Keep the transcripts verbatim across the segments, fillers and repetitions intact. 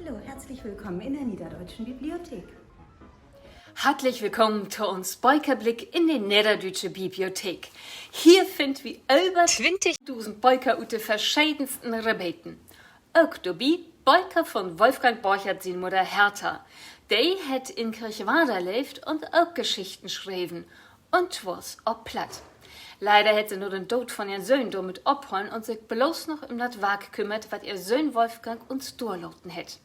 Hallo, herzlich willkommen in der Niederdeutschen Bibliothek. Hartlich willkamen to uns Bökerblick in de Nedderdüütsche Bibliothek. Hier finnt wi över twintigdusend Böker ut de verschedensten Rebeden. Ok dorbi Böker von Wolfgang Borchert sien Mudder Hertha. De hett in Kirchwerder leevt un ok Geschichten schreven. Un twors op Platt. Leider hett se na den Dood von ehrn Söhn dormit ophollen un sik bloots noch üm dat Wark kümmert, wat ehr Söhn Wolfgang uns dorlaten hett.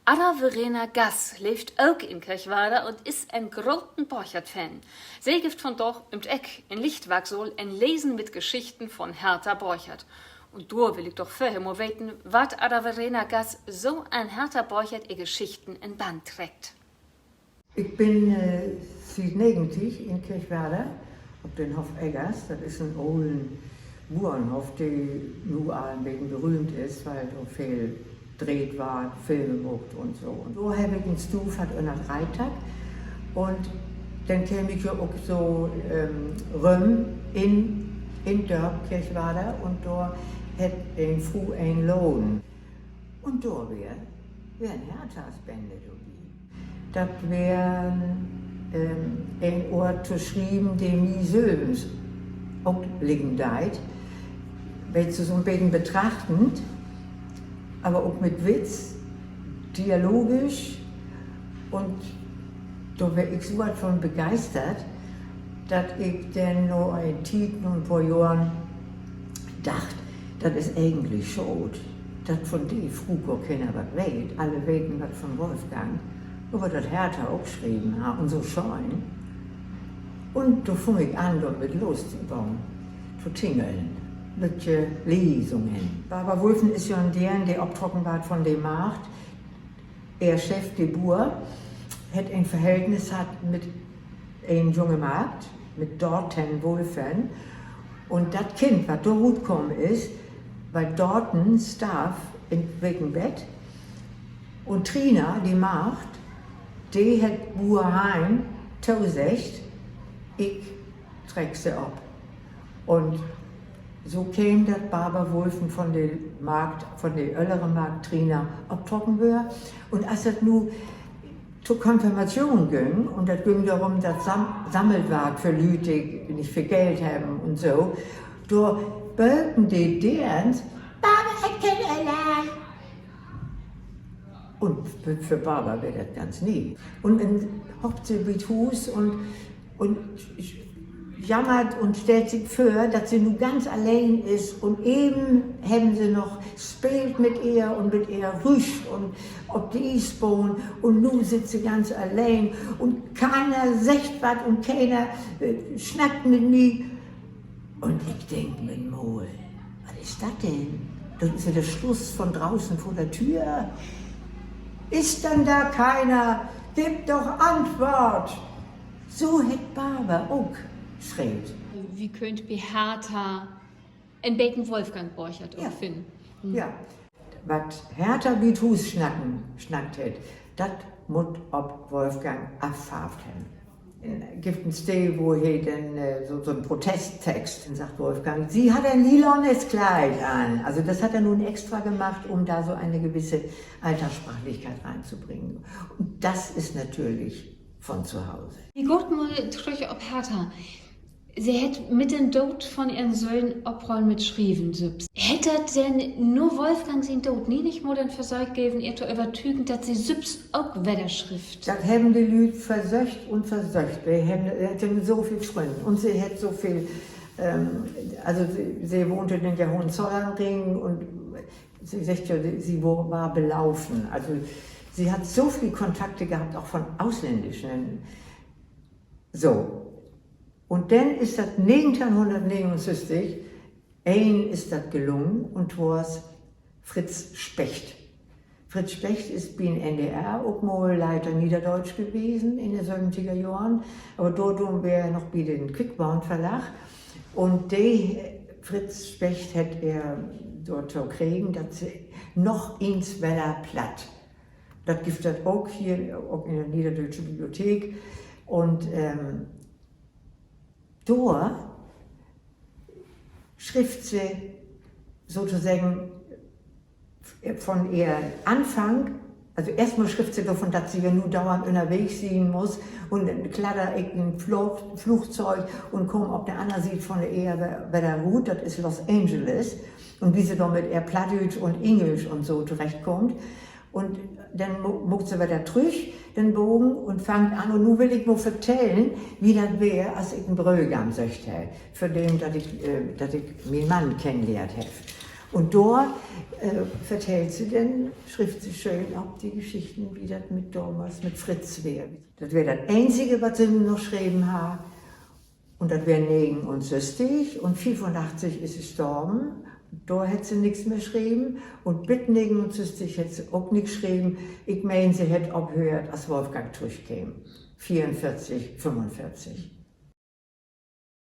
Ada Verena Gass leevt ok in Kirchwerder un is en groten Borchert-Fan. Se gifft vondaag üm't Eck in Lichtwarksaal en Lesen mit Geschichten von Hertha Borchert. Un dor will ik doch vörher mal weten, wat Ada Verena Gass so an Hertha Borchert ehr Geschichten in Bann treckt. Ik bün siet negentig in Kirchwerder op den Hoff Eggers. Dat is en olen Buernhoff, de nu al en beten berühmt is, wiel dor veel dreht warrt, Filme maakt un so. Un dor heff ik en Stuuv hatt ünner Dreedack. Un denn keem ik ja ok so rüm in, in Dörp Kirchwerder un dor hett en Fru en Laden. Un dor weer, weer en Herthas-Bände dorbi. Dat weer en Oort to schrieven, de mi sülvens ok liggen deit. Weetst du, so 'n beten betrachtend, aver ok mit Witz, dialogisch. Un dor weer ik so wat von begeistert, dat ik denn na en Tiet, na en poor Johren dacht, dat is egentlich schaad, dat von de Fru gor keener wat weet. Alle weten wat von Wolfgang, aver dat Hertha ok schreven harr un so schöön. Un dor fung ik an, dormit los to gahn, to tingeln, lüttje Lesungen. Barbara Wulfen is ja en Deern, de optrocken warrt von de Markt. Ehr Chef, de Buer, hett en Verhältnis hatt mit en junge Magd, mit Dorten Wulfen. Un dat Kind, wat dor rutkamen is, wiel Dorten starv in't Wekenbett. Un Trina, de Magd, de hett Buer Hein toseggt: Ik treck se op. Un so keem dat, dat Barbara Wulfen von de Magd, von de öllere Magd Trina optrocken wöör. Un as dat nu to Konfirmation güng, un dat güng dorum, dat Sam-, Sammelwark för Lüüd, de nich veel Geld hebben un so, dor bölken de Deerns: Barbara hett keen Öllern! Un för, för Barbara weer dat ganz nee. Un denn hoppt se bi't Huus un, un jammert un stellt sik vör, dat se nu ganz alleen is, un even hebben se noch speelt mit ehr un mit ehr rüscht un op de Iesbahn, un nu sitt se ganz alleen un keener seggt wat un keener snackt mit mi. Un ik denk mi mal: Wat is dat denn? Dat is ja de Sluss von Draußen vor der Tür. Ist denn da keiner? Gib doch Antwort! So hett Barbara ok schreev. Wi köönt bi Hertha en beten Wolfgang Borchert ok finnen. Ja. Wat Hertha bi't Huus snackt hett, dat mutt op Wolfgang affarvt hebben. Gifft en Stee, wo he denn so, so'n Protesttext, denn seggt Wolfgang: Sie hat ein lilanes Kleid an. Also das hat er nun extra gemacht, um da so eine gewisse Alltagssprachlichkeit reinzubringen. Und das ist natürlich von zu Hause. Wi gaht mal trüch op Hertha. Se hett mit den Dood von ehren Söhn ophollen mit Schrieven sülvst. Hett dat denn na Wolfgang sien Dood nie nich mal den Versöök geven, ehr to övertügen, dat se sülvst ok wedder schrifft? Dat hebben de Lüüd versöcht un versöcht. Se hett ja nu so veel Frünnen un se hett so veel, also se wahnt denn ja in Hohenzollernring un se seggt ja, se weer belaufen. Also se hett so veel Kontakte gehabt, ok von ausländischen. So. Un denn is dat negenteihnhunnertnegenunsösstig, een is dat gelungen, un twoors Fritz Specht. Fritz Specht is bi'n N D R ok mal Leiter Niederdeutsch gewesen in de söventiger Johren, aver dor, dor weer he noch bi den Quickborn-Verlag. Un de Fritz Specht hett ehr dorto kregen, dat se noch eens wedder Platt. Dat gifft dat ok hier, ok in de Niederdeutschen Bibliothek. Un dor schrifft se sotoseggen von ehr Anfang Also eerstmal schrifft se dorvon, dat se ja nu duernd ünnerwegens sien mutt, un denn kladder ik in en Flugzeug un kaam op de anner Siet von de Eer wedder rut, dat is Los Angeles. Un wo se dor mit ehr Plattdüütsch un Engelsch un so torechtkummt. Un denn maakt se wedder trüch den Bogen un fangt an: Un nu will ik mal vertellen, wo dat weer, as ik en Brögam söcht heff, vördem dat ik mien Mann kennenlehrt heff. Un dor vertellt se denn, schrifft se schöön op, de Geschichten, wo dat mit damals mit Fritz weer. Dat weer dat eenzige, wat se nu noch schreven harr. Un dat weer negenunsösstig, un fiefunachtzig is se storven. Dor hett se nix mehr schreven. Un bit negenunsösstig hett se ok nix schreven. Ik meen, se hett ophöört, as Wolfgang trüchkeem. Vierenveertig,